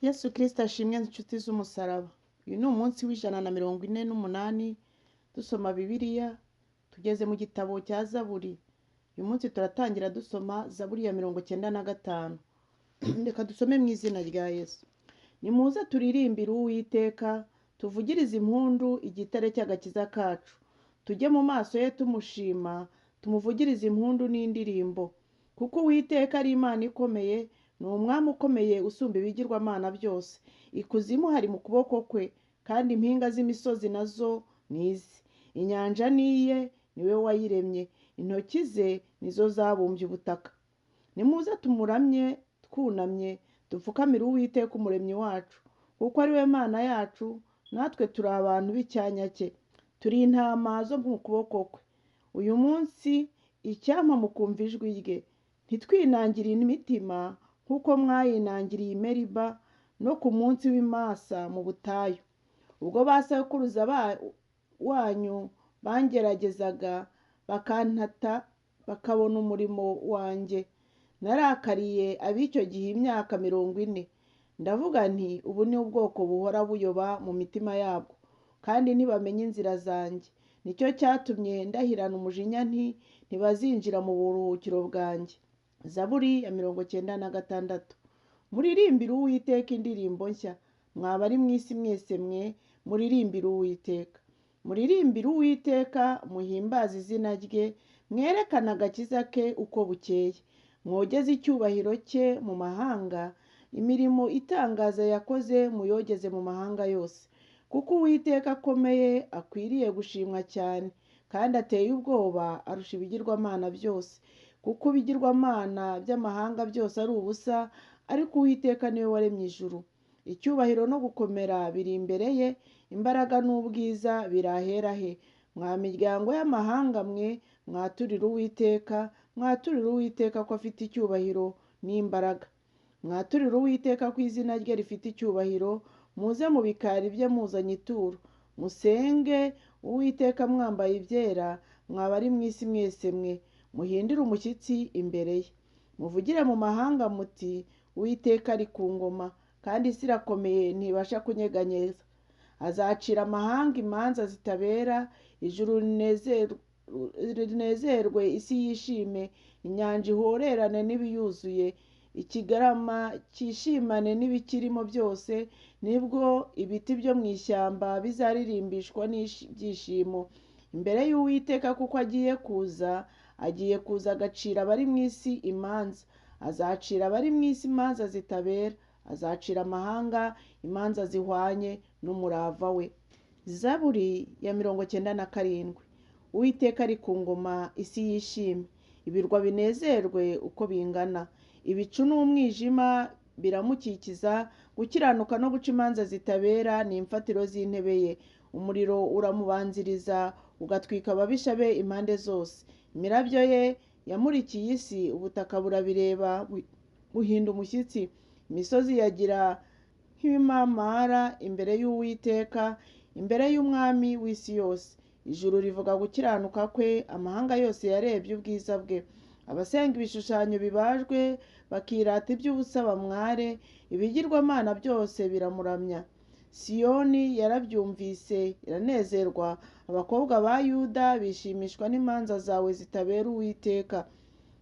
Yesu Kristo ashimwe inshuti z'umusaraba. Uyu ni umunsi w'148 dusoma Bibiliya, tugeze mu gitabo cya Zaburi. Uyu munsi turatangira dusoma Zaburi ya 95. Reka dusome mu izina rya Yesu. Nimuze turirimbire Uwiteka, tuvugirize impundu igitare cy'agakiza kacu. Tujye mu maso ye tumushima, tumuvugirize impundu n'indirimbo. Kuko Uwiteka ari Imana ikomeye, ni umwami ukomeye usumba ibigirwamana byose. Ikuzimu hari mu kuboko kwe, kandi impinga z'imisozi nazo ni ize. Inyanja ni iye, ni we wayiremye, intoki ze nizo zabumbye ubutaka. Nimuze tumuramye twunamye, dupfukamire Uwiteka umuremyi wacu, kuko ari we Mana yacu, natwe turi abantu b'icyanya cye, turi intama zo mu kuboko kwe. Uyu munsi icyampa mukumva ijwi rye, ntitwinangire imitima nk'uko mwayinangiriye i Meriba no ku munsi w'i Masa mu butayu, ubwo ba sekuruza wanyu bangeragezaga bakantata bakabona umurimo wanjye. Narakariye ab'icyo gihe imyaka 40, ndavuga nti ubu ni ubwoko buhora buyoba mu mitima yabwo, kandi ntibamenya inzira zanjye. Nicyo cyatumye ndahirana umujinya nti ntibazinjira mu buruhukiro bwanjye. Zaburi ya 96. Muririmbire Uwiteka indirimbo nshya, mwaba ari mu isi mwese mwe, muririmbire Uwiteka. Muririmbire Uwiteka, muhimbaze izina rye, mwerekane agakiza ke uko bukeye. Mwogeze icyubahiro cye mu mahanga, imirimo itangaza yakoze muyogeze mu mahanga yose. Kuko Uwiteka akomeye, akwiriye gushimwa cyane, kandi ateye ubwoba arusha ibigirwamana byose. Kuko ibigirwamana by'amahanga byose ari ubusa, ariko Uwiteka niwe waremye ijuru. Icyubahiro no gukomera biri imbere ye, imbaraga n'ubwiza biri ahera he. Mwa miryango y'amahanga mwe, mwaturire Uwiteka, mwaturire Uwiteka ko afite icyubahiro n'imbaraga. Mwaturire Uwiteka ko izina rye rifite icyubahiro, muze mu bikari bye muzanye ituro. Musenge Uwiteka mwambaye ibyera, mwaba ari mu isi mwese mwe, muhindire umushyitsi imbere ye. Muvugire mu mahanga muti Uwiteka ari ku ngoma, kandi isi irakomeye ntibasha kunyeganyeza. Azacira amahanga imanza zitabera, ijuru rinezerwe, isi yishime, inyanja ihorerane n'ibiyuzuye, ikigarama cyishimane n'ibikirimo byose. Nibwo ibiti byo mu ishyamba bizaririmbishwa n'ibyishimo imbere y'Uwiteka, kuko agiye kuza, agiye kuza agacira abari mu isi imanza. Azacira abari mu isi imanza zitabera, azacira amahanga imanza zihwanye n'umurava we. Zaburi ya 97. Uwiteka ari ku ngoma, isi yishime, ibirwa binezerwe uko bingana. Ibicu n'umwijima biramukikiza, gukiranuka no guca imanza zitabera ni imfatiro z'intebe ye. Umuriro uramubanziriza, ugatwika ababisha be impande zose. Imirabyo ye yamurikiye isi, ubutaka burabireba buhinda umushyitsi. Imisozi yagira nk'ibimamara imbere y'Uwiteka, imbere y'Umwami w'isi yose. Ijuru rivuga gukiranuka kwe, amahanga yose yarebye ubwiza bwe. Abasenga ibishushanyo bibajwe bakirata iby'ubusa bamware, ibigirwamana byose biramuramya. Siyoni yarabyumvise iranezerwa, abakobwa ba Yuda bishimishwa n'imanza zawe zitabera Uwiteka.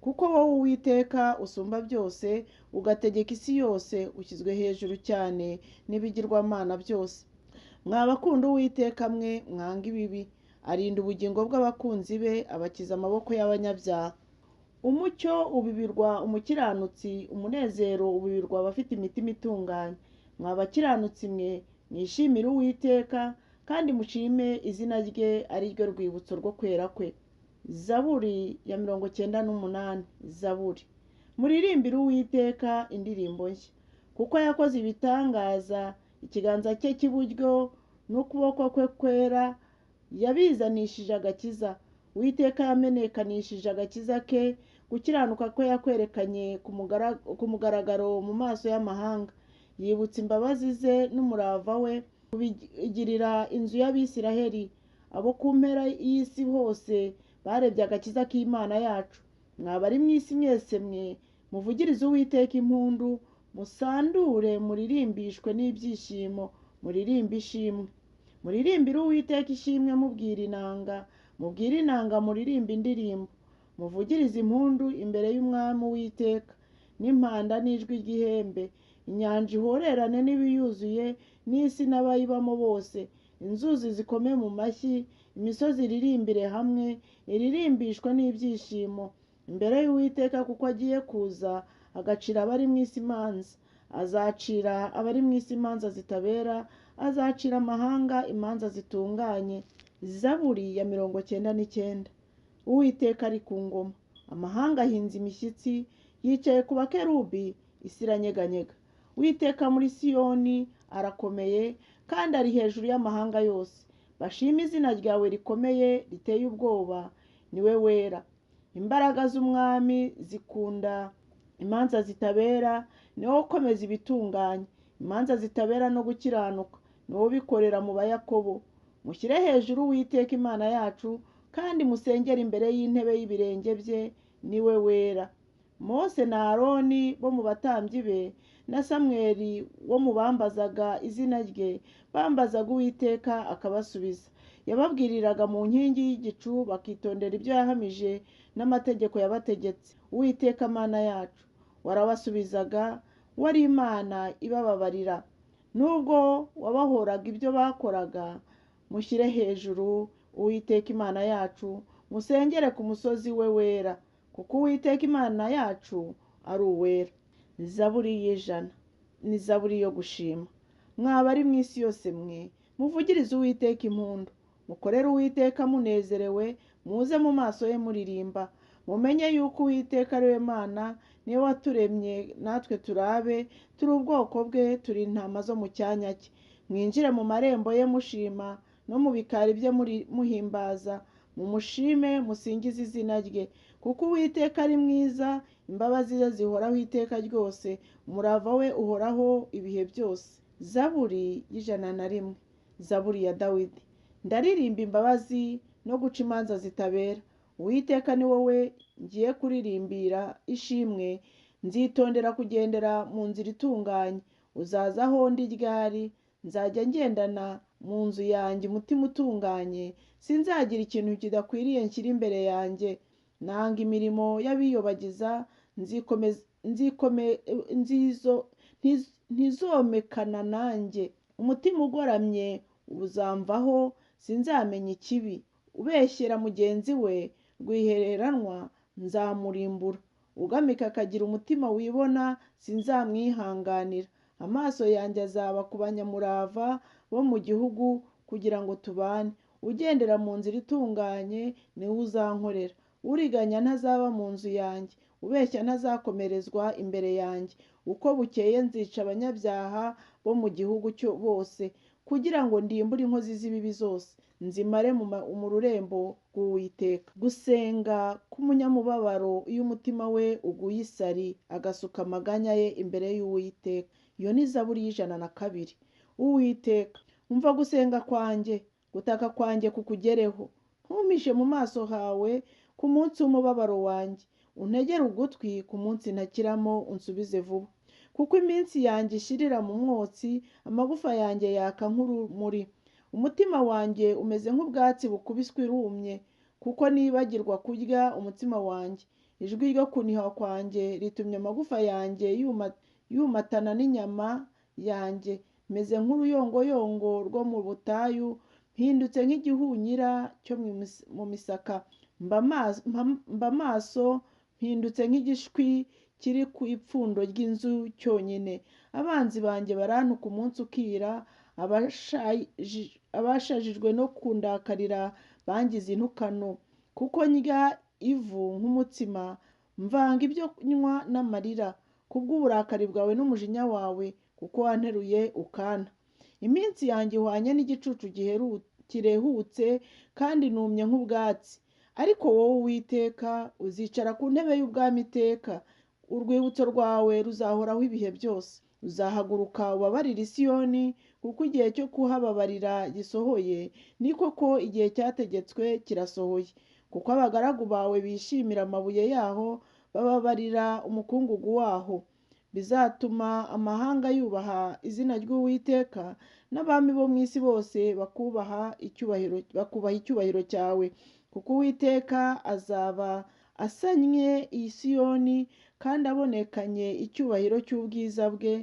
Kuko wowe Uwiteka usumba byose, ugategeka isi yose, ushyizwe hejuru cyane n'ibigirwamana byose. Mwa bakunda Uwiteka mwe, mwanga ibibi, arinda ubugingo bw'abakunzi be, abakiza amaboko y'abanyabyaha. Umucyo ubibirwa umukiranutsi, umunezero ubibirwa abafite imitima itunganye. Mwa bakiranutsi mwe, mwishimire Uwiteka, kandi mushime izina rye ari ryo rwibutso rwo kwera kwe. Zaburi ya 98. Zaburi. Muririmbire Uwiteka indirimbo nshya, kuko yakoze ibitangaza, ikiganza cye cy'iburyo n'ukuboko kwe kwera yabizanishije agakiza. Uwiteka yamenyekanishije agakiza ke, gukiranuka kwe yakwerekanye ku mugaragaro mu maso y'amahanga. Yibutse imbabazi ze n'umurava we, kubigirira inzu y'Abisiraheli. Abo ku mpera y'isi hose barebye agakiza k'Imana yacu. Mwaba ari mu isi mwese mwe, muvugirize Uwiteka impundu, Musandure muririmbishwe n'ibyishimo, muririmbe ishimwe. Muririmbire Uwiteka ishimwe mubwira inanga, mubwire inanga muririmbe indirimbo. Muvugirize impundu imbere y'Umwami Uwiteka, n'impanda n'ijwi ry'ihembe. Inyanja ihorerane n'ibiyuzuye, n'isi n'abayibamo bose. Inzuzi zikome mu mashyi, imisozi iririmbire hamwe, iririmbishwe n'ibyishimo imbere y'Uwiteka, kuko agiye kuza agacira abari mu isi imanza. Azacira abari mu isi imanza zitabera, azacira amahanga imanza zitunganye. Zaburi ya 99. Uwiteka ari ku ngoma, amahanga ahinze imishyitsi, yicaye ku bakerubi, isi iranyeganyega. Uwiteka muri Siyoni arakomeye, kandi ari hejuru y'amahanga yose. Bashime izina ryawe rikomeye riteye ubwoba, ni we wera. Imbaraga z'Umwami zikunda imanza zitabera, ni wowe ukomeza ibitunganye. Imanza zitabera no gukiranuka, ni wowe ubikorera mu Bayakobo. Mushyire hejuru Uwiteka Imana yacu, kandi musengere imbere y'intebe y'ibirenge bye, ni we wera. Mose na Aroni bo mu batambyi be, na Samweli wo mu bambazaga izina rye, bambazaga Uwiteka akabasubiza. Yababwiriraga mu nkingi y'igicu, bakitondera ibyo yahamije n'amategeko yabategetse. Uwiteka Mana yacu, warabasubizaga, wari Imana ibababarira. Nubwo wabahoraga ibyo bakoraga, mushyire hejuru Uwiteka Imana yacu, musengere ku musozi we wera, kuko Uwiteka Imana yacu ari uwera. Zaburi y'100 ni zaburi yo gushima. Mwaba ari mu isi yose mwe, muvugirize Uwiteka impundu, mukorere Uwiteka munezerewe, muze mu maso ye muririmba. Mumenye yuko Uwiteka ari we Mana, niwe waturemye natwe turabe, turi ubwoko bwe, turi intama zo mu cyanya cye. Mwinjire mu marembo ye mushima, no mu bikari bye muhimbaza. Mumushime musingize izina rye, kuko Uwiteka ari mwiza, imbabazi ze zihoraho iteka ryose, umurava we uhoraho ibihe byose. Zaburi y'101. Zaburi ya Dawidi. Ndaririmba imbabazi no guca imanza zitabera. Uwiteka ni wowe ngiye kuririmbira ishimwe, nzitondera kugendera mu nzira itunganye. Uzaza aho ndi ryari? Nzajya ngendana mu nzu yanjye umutima utunganye, sinzagira ikintu kidakwiriye nshyira imbere yanjye. Nanga imirimo y'abiyobagiza, ntizomekana nanjye. Umutima ugoramye uzamvaho, sinzamenya ikibi. Ubeshyera mugenzi we rwihereranwa, nzamurimbura. Ugamika akagira umutima wibona, sinzamwihanganira. Amaso yanjye azaba ku banyamurava bo mu gihugu, kugira ngo tubane. Ugendera mu nzira itunganye niwe uzankorera. Uriganya ntazaba mu nzu yanjye, ubeshya ntazakomerezwa imbere yanjye. Uko bukeye nzica abanyabyaha bo mu gihugu cyo bose, kugira ngo ndimbure inkozi z'ibibi zose, nzimare mu rurembo rw'Uwiteka. Gusenga k'umunyamubabaro iyo umutima we uguye isari, agasuka amaganya ye imbere y'Uwiteka. Iyo ni Zaburi y'102. Uwiteka, umva gusenga kwanjye, gutaka kwanjye kukugereho. Ntumpishe mu maso hawe ku munsi w'umubabaro wanjye, untegere ugutwi ku munsi ntakiramo, unsubize vuba. Kuko iminsi yanjye ishirira mu mwotsi, amagufa yanjye yaka nk'urumuri. Umutima wanjye umeze nk'ubwatsi bukubiswe irumye, kuko nibagirwa kurya umutsima wanjye. Ijwi ryo kuniha kwanjye ritumye amagufa yanjye yumatana n'inyama yanjye. Meze nk'uruyongoyongo rwo mu butayu, mpindutse nk'igihunyira cyo mu misaka. Mba amaso, mpindutse nk'igishwi kiri ku ipfundo ry'inzu cyonyine. Abanzi banjye barantuka umunsi ukira, abashajijwe no kundakarira bangize intukano. Kuko ndya ivu nk'umutsima, mvanga ibyo nywa n'amarira, kubw'uburakari bwawe n'umujinya wawe, kuko wanteruye ukanta. Iminsi yanjye ihwanye n'igicucu kirehutse, kandi numye nk'ubwatsi. Ariko wowe Uwiteka uzicara ku ntebe y'ubwami iteka, urwibutso rwawe ruzahoraho ibihe byose. Uzahaguruka ubabarire i Siyoni, kuko igihe cyo kuhababarira gisohoye, ni koko igihe cyategetswe kirasohoye. Kuko abagaragu bawe bishimira amabuye yaho, bababarira umukungugu waho. Bizatuma amahanga yubaha izina ry'Uwiteka, n'abami bo mu isi bose bakubaha icyubahiro cyawe. Kuko Uwiteka azaba asannye iyi Siyoni kandi abonekanye icyubahiro cy'ubwiza bwe,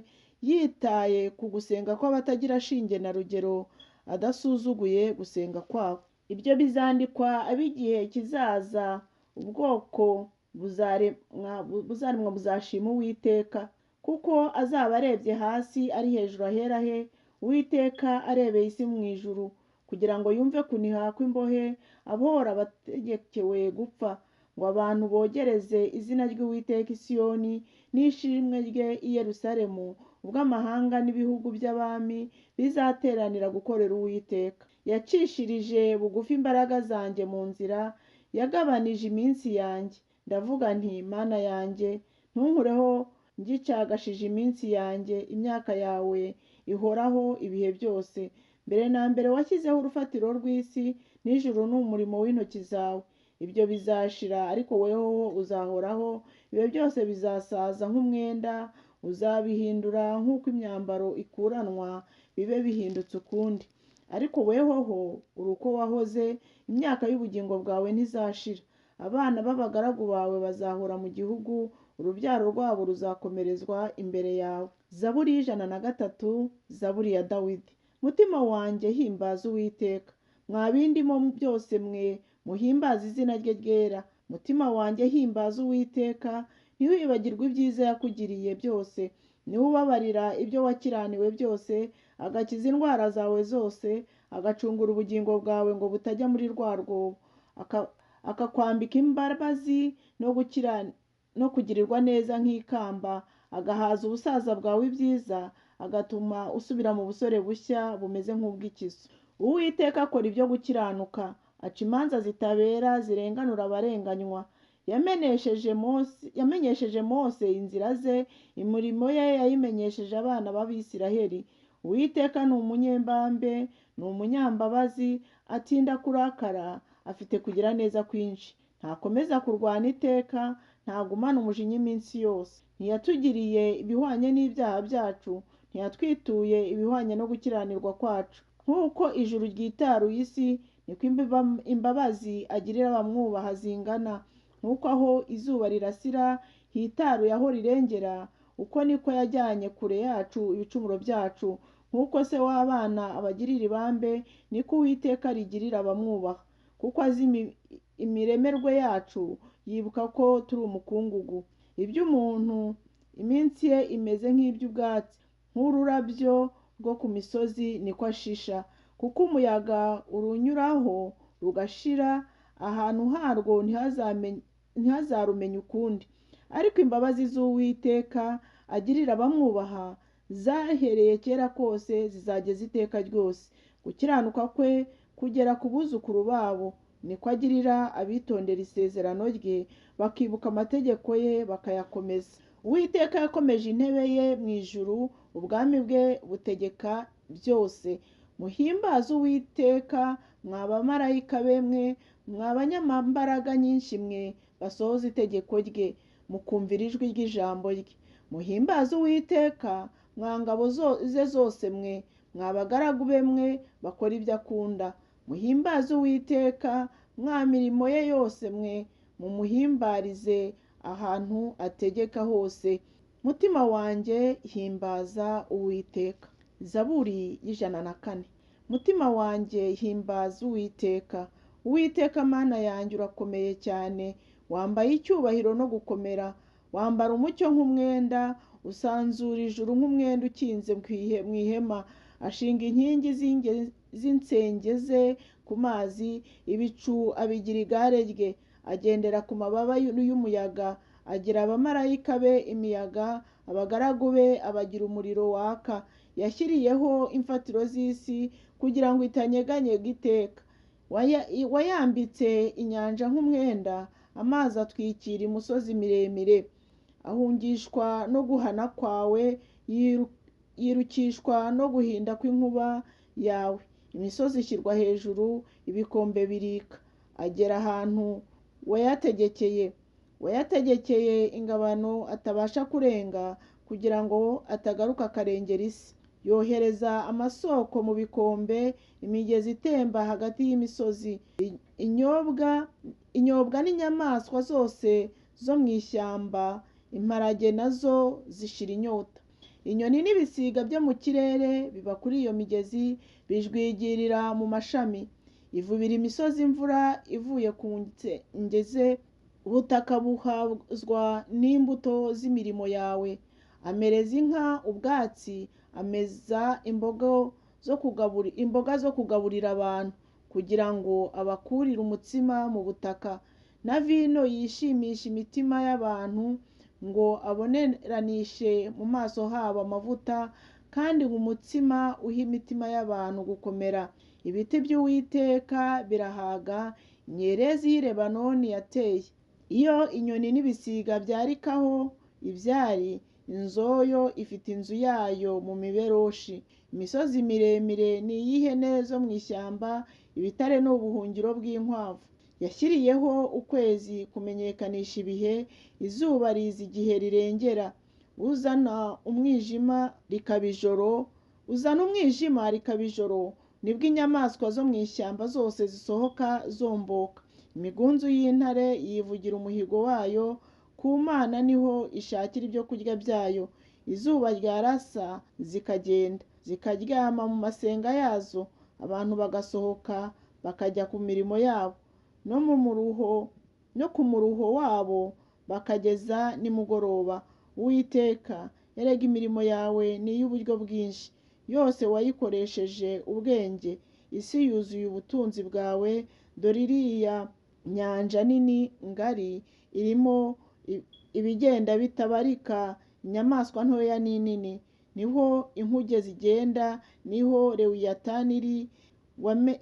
yitaye ku gusenga kw'abatagira shinge na rugero, adasuzuguye gusenga kwabo. Ibyo bizandikwa ab'igihe kizaza, ubwoko buzaremwa buzashima Uwiteka, kuko azaba arebye hasi ari hejuru ahera he, Uwiteka arebeye isi mu ijuru, kugira ngo yumve kuniha kw'imbohe, abohora abategekewe gupfa, ngo abantu bogereze izina ry'Uwiteka i Siyoni n'ishimwe rye i Yerusalemu, ubwo amahanga n'ibihugu by'abami bizateranira gukorera Uwiteka. Yacishirije bugufi imbaraga zanjye mu nzira, yagabanije iminsi yanjye. Ndavuga nti: Mana yanjye, ntunkureho ngicagashije iminsi yanjye, imyaka yawe ihoraho ibihe byose. Mbere na mbere washyizeho urufatiro rw'isi, n'ijuru ni umurimo w'intoki zawe. Ibyo bizashira, ariko wehoho uzahoraho. Ibihe byose bizasaza nk'umwenda, uzabihindura nk'uko imyambaro ikuranwa, bibe bihindutse ukundi. Ariko wehoho uri uko wahoze, imyaka y'ubugingo bwawe ntizashira. Abana b'abagaragu bawe bazahora mu gihugu, urubyaro rwabo ruzakomerezwa imbere yawe. Zaburi 103, Zaburi ya Dawidi. Mutima wanjye himbaza Uwiteka, mwa bindimo byose mwe muhimbaze izina rye ryera. Mutima wanjye himbaza Uwiteka, ntiwibagirwe ibyiza yakugiriye byose. Niwe ubabarira ibyo wakiraniwe byose, agakiza indwara zawe zose, agacungura ubugingo bwawe ngo butajya muri rwa rwobo, akakwambika imbabazi no kugirirwa neza nk'ikamba, agahaza ubusaza bwawe ibyiza, agatuma usubira mu busore bushya bumeze nk'ubw'ikizu. Uwiteka akora ibyo gukiranuka, aca imanza zitabera zirenganura abarenganywa. Yamenyesheje Mose inzira ze, imirimo ye yayimenyesheje abana b'Abisiraheli. Uwiteka ni umunyembambe, ni umunyambabazi, atinda kurakara, afite kugira neza kwinshi. Ntakomeza kurwana iteka, ntagumana umujinya iminsi yose. Ntiyatugiriye ibihwanye n'ibyaha byacu, ntiyatwituye ibihwanye no gukiranirwa kwacu. Nk'uko ijuru ryitaruye isi, niko imbabazi agirira abamwubaha zingana. Nk'uko aho izuba rirasira hitaruye aho rirengera, uko niko yajyanye kure yacu ibicumuro byacu. Nk'uko se w'abana abagirira ibambe, niko Uwiteka rigirira abamwubaha. Kuko azi imiremerwe yacu, yibuka ko turi umukungugu. Iby'umuntu iminsi ye imeze nk'iby'ubwatsi, nk'ururabyo rwo ku misozi niko ashisha. Kuko umuyaga urunyuraho rugashira, ahantu harwo ntihazarumenye ukundi. Ariko imbabazi z'Uwiteka agirira abamwubaha zahereye kera kose, zizageza iteka ryose. Gukiranuka kwe kugera ku buzukuru babo, niko agirira abitondera isezerano rye, bakibuka amategeko ye bakayakomeza. Uwiteka yakomeje intebe ye mu ijuru, ubwami bwe butegeka byose. Muhimbaze Uwiteka mwa bamarayika be mwe, mwa banyambaraga nyinshi mwe basohoza itegeko rye, mukumvira ijwi ry'ijambo rye. Muhimbaze Uwiteka mwa ngabo ze zose mwe, mwa bagaragu be mwe bakora ibyo akunda. Muhimbaze Uwiteka mwa mirimo ye yose mwe, mumuhimbarize ahantu ategeka hose. Mutima wanjye himbaza Uwiteka. Zaburi 104. Mutima wanjye himbaza Uwiteka. Uwiteka Mana yanjye urakomeye cyane, wambaye icyubahiro no gukomera, wambara umucyo nk'umwenda, usanzura ijuru nk'umwenda ukinze mu ihema. Ashinga inkingi z'insenge ze ku mazi, ibicu abigira igare rye. Agendera ku mababa y'umuyaga, agira abamarayika be imiyaga, abagaragu be abagira umuriro waka. Yashyiriyeho imfatiro z'isi kugira ngo itanyeganyega iteka. Wayambitse inyanja nk'umwenda, amazi atwikira imisozi miremire. Ahungishwa no guhana kwawe, yirukishwa no guhinda kw'inkuba yawe. Imisozi ishyirwa hejuru, ibikombe birika. Agera ahantu wayategekeye, wayategekeye ingabano atabasha kurenga, kugira ngo atagaruka akarengera isi. Yohereza amasoko mu bikombe, imigezi itemba hagati y'imisozi. Inyobwa n'inyamaswa zose zo mu ishyamba, imparage nazo zishira inyota. Inyoni n'ibisiga byo mu kirere biba kuri iyo migezi, bijwigirira mu mashami. Ivubira imisozi imvura ivuye ku ngeze, ubutaka buhazwa n'imbuto z'imirimo yawe. Amereza inka ubwatsi, ameza imboga zo kugaburira abantu, kugira ngo abakurire umutsima mu butaka, na vino yishimisha imitima y'abantu, ngo aboneranishe mu maso habo amavuta, kandi ngo umutsima uhe imitima y'abantu gukomera. Ibiti by'Uwiteka birahaga, imyerezi y'i Lebanoni yateye. Iyo inyoni n'ibisiga byarikaho ibyari, inzoyo ifite inzu yayo mu miberoshi. Imisozi miremire ni iy'ihene zo mu ishyamba, ibitare ni ubuhungiro bw'inkwavu. Yashyiriyeho ukwezi kumenyekanisha ibihe, izuba riza igihe rirengera. Uzana umwijima rikaba ijoro, uzana umwijima rikaba ijoro, nibwo inyamaswa zo mu ishyamba zose zisohoka zomboka. Imigunzu y'intare yivugira umuhigo wayo, ku Mana niho ishakira ibyo kurya byayo. Izuba ryarasa zikagenda, zikaryama mu masenga yazo, abantu bagasohoka bakajya ku mirimo yabo, no ku muruho wabo bakageza nimugoroba. Uwiteka, erega imirimo yawe ni iy'uburyo bwinshi, yose wayikoresheje ubwenge. Isi yuzuye ubutunzi bwawe, dore iriya nyanja nini ngari irimo ibigenda bitabarika, inyamaswa ntoya n'inini. Niho inkuge zigenda, niho Lewiyatani iri,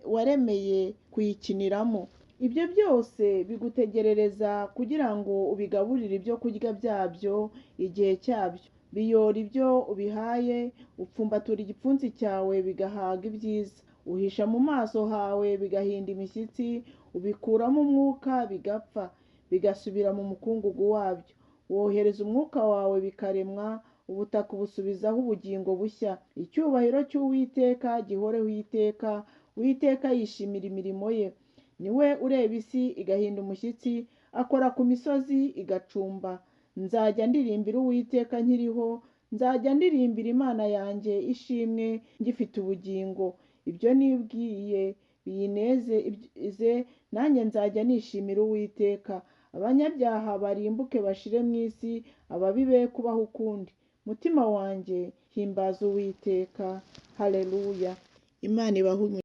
waremeye kuyikiniramo. Ibyo byose bigutegerereza kugira ngo ubigaburire ibyo kurya byabyo igihe cyabyo. Biyora ibyo ubihaye, upfumbatura igipfunsi cyawe bigahaga ibyiza. Uhisha mu maso hawe bigahinda imishyitsi, ubikuramo umwuka bigapfa, bigasubira mu mukungugu wabyo. Wohereza umwuka wawe bikaremwa, ubutaka ubusubizaho ubugingo bushya. Icyubahiro cy'Uwiteka gihoreho iteka, Uwiteka yishimira imirimo ye. Ni we ureba isi igahinda umushyitsi, akora ku misozi igacumba. Nzajya ndirimbira Uwiteka nkiriho, nzajya ndirimbira Imana yanjye ishimwe ngifite ubugingo. Ibyo nibwiye biyineze, nanjye nzajya nishimira Uwiteka. Abanyabyaha barimbuke bashire mu isi, ababi be kubaho ukundi. Mutima wanjye himbaza Uwiteka. Haleluya. Imana ibahe umugisha.